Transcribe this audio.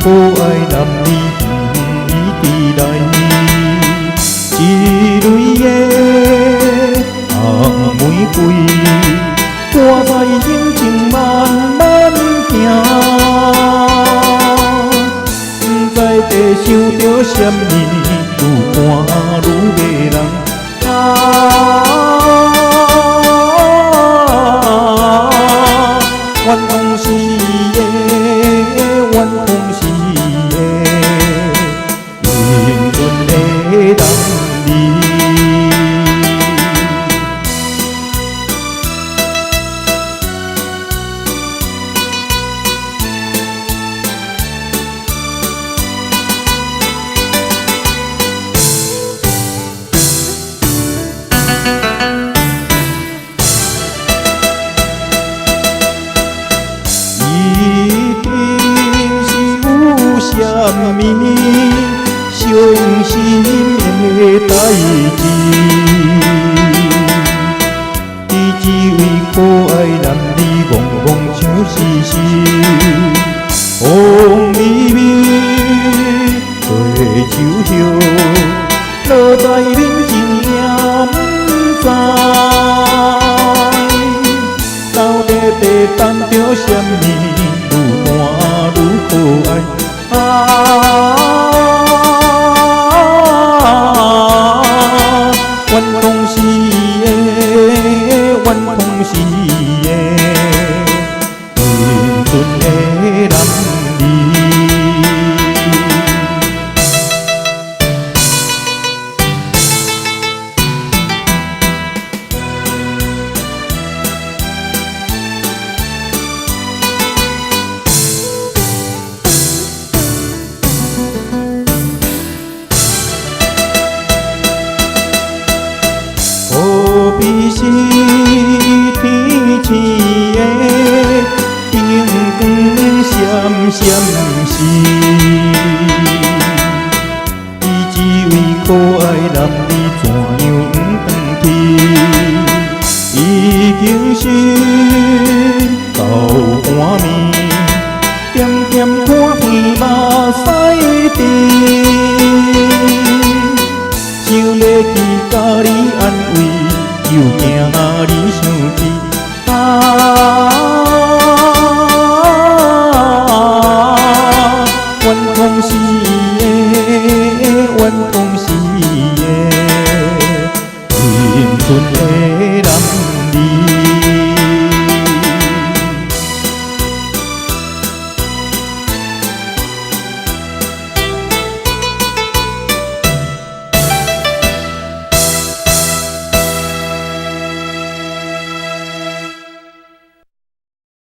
愛男兒伊來，一蕊的紅玫瑰，掛在胸前慢慢行，毋知在想著啥物，愈看愈迷人。啊，阮講是的，阮講是的，英俊的男兒。一定是有啥物傷心的代誌，伫這位可愛男兒戆戆想絲絲，風微微對酒葉，落在面前也毋知，到底在等著啥物？愈看愈可愛。啊，阮講是的，阮講是的，英俊的男兒。何必是天星的燈光閃閃閃，伊這位可愛男兒怎樣毋轉去？已經是到半暝，點點看天目屎滴。